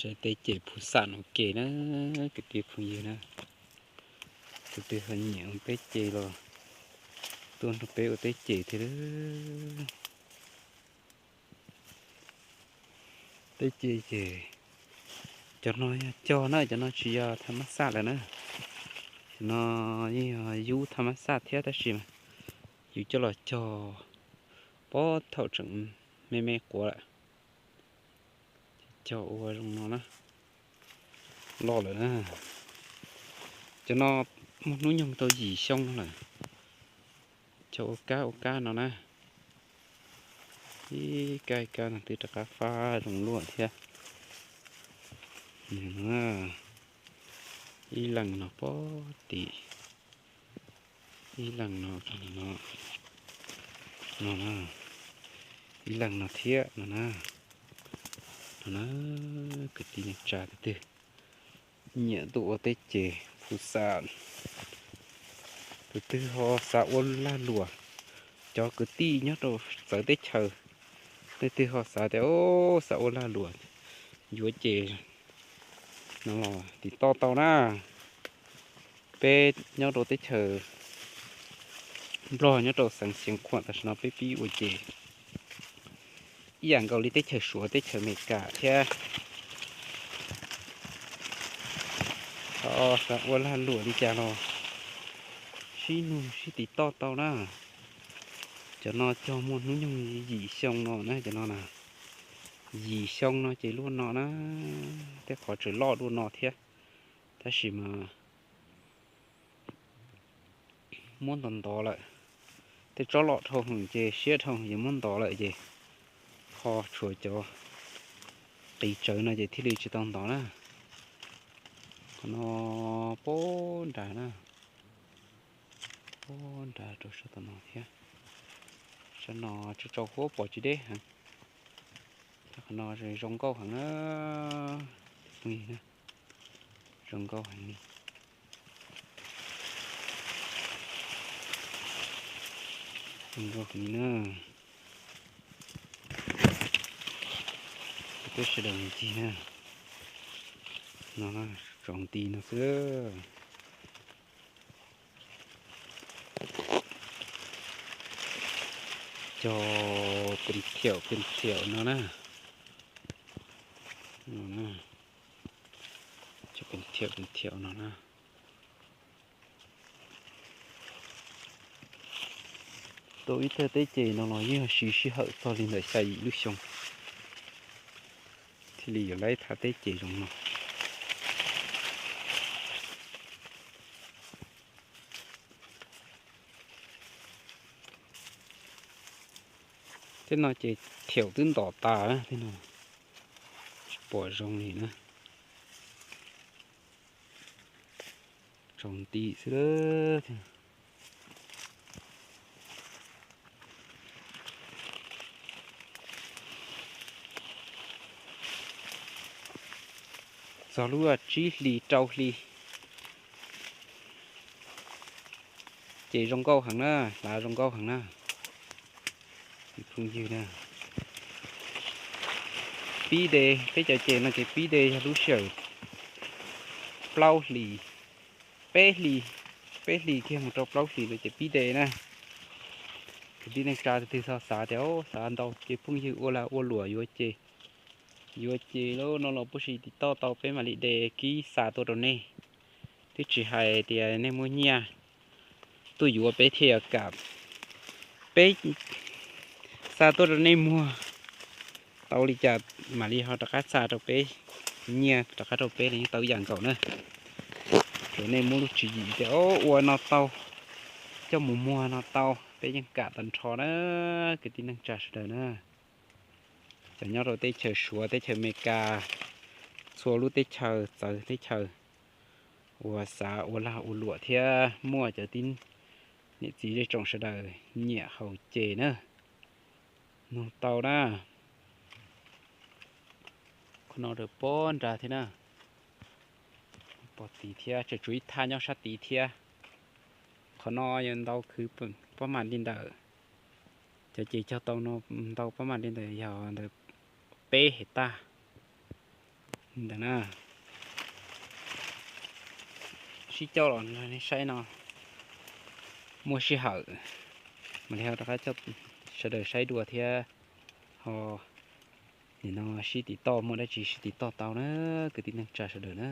Saib teb ces phuv xam no ke na, kwv tij phooj ywg na. Tus twg ho nyiam ua teb ces los tuaj nrog peb ua teb ces thiab. Teb ces ces cov no yog cog na, cov no tsis yog tham mab xaj lawm na. Cov no yeej yog yub tham mab xaj thiab tab sis mas yus coj los cog pob thaum tseem me me quav lawm. Cog ua zoo no na, loj lawm na. Cov no muaj hnub nyoog tau yim xyoo no lawm. Cog ua kab ua kab no na. Ib kab ib kab no twb rov qab fab zoo luaj thiab. Ib leeg no pob tim, ib leeg no, no, ib leeg no thiab no na. No na, kwv tij neej tsa tus twg nyiam tuaj ua teb ces phuv xam, tus twg ho xav ua lag luam, cov kwv tij nyob rau txawv teb chaws, leej twg ho xav tias xav ua lag luam yuav ces no los tim toj tau na. Peb nyob rau teb chaws Nplog nyob rau xeev Xeev Khuam tam sim no peb pib ua ces ib yam nkaus li teb chaws Suav teb chaws Amelikas thiab. Ho xav ua lag luam li cas los sib nug sib tim toj tau na. Cov no cog muaj hnub nyoog yim xyoo no na, cov no na, yim xyoo no ces luaj no na, tej qhov tseem loj dua no thiab. Tab sis mas muab ntov ntov lawm, tej tsob loj dhau heev ces siab dhau heev ces muab ntov lawm ces ho tshuav cov qis tsawv no ces thiaj li tsis tau ntov na. Qhov no pob nrad na, pob nrad rau sab tom no thiab. Sab no tsaus tsaus huab pom tsis deb heev. Qhov no zoo nkauj heev na, zoo nkauj heev li. Zoo nkauj heev li na. Peb sawv daws ncig na. No tsaus nti no xwb. Cog pes thiaum pes thiaum no na. Cog pes thiaum pes thiaum no na. Tau ib thaj teb ces no los yeej siv sij hawm txog li ntawm xya yim lub xyoo thiaj li yuav laib thaj teb ces zoo no. Tej no ces thiaum twb ntom tas tej no, tsis pom zoo li na. Tsaus nti xwb. Txog lub tsib hlis rau hli ces zoo nkauj heev na, hlav zoo nkauj heev na. Phooj ywg na, pib de, peb cov ces no ces pib de yog lub sij hawm plaub hlis, peb hlis, peb hlis kiag mus rau plaub hlis lawm ces pib de na. Kwv tij neej tsa tus twg xav tias xav ntau ces phooj ywg ua lag ua luam yuav ces, yuav ces lub no los puag si tim toj tau peb mam li de kib xa tuaj rau nej. Twb tsis hais tias nej muaj nyiaj tuaj yuav peb thiaj yuav kam. Peb xa tuaj rau nej muag tau li cas mam li ho rov qab xa rau peb, nyiaj rov qab rau peb los yeej tau ib yam nkaus na. Ces nej muab lub tswv yim tias ua no tau, coj mus muag no tau, peb yeej kam tag nrho na, kwv tij neej tsa sawv daws na. Cov nyob rau teb chaws Suav, teb chaws Amelikas, txhua lub teb chaws, txawv teb chaws, uas xav ua lag ua luam thiab muaj cov tib niam txiv zej tsoom sawv daws nyiam haus ces na, nug tau na. Qhov no rau pob nrad thiab na, pob tid thiab, tseem tshuav ib thaj nyob sab tid thiab. Qhov no yog ntau khwv pob mam li ntawm, cov ces cog tau no ntau pob mam li ntawm yog ntawm peb hais tag. Ntawm na, sib coj los nej saib no, muaj sij hawm mam li ho rov qab coj sawv daws saib dua thiab ho. Nim no sib tiv toj, muaj dab tsi sib tiv toj tau na, kwv tij neej tsa sawv daws na.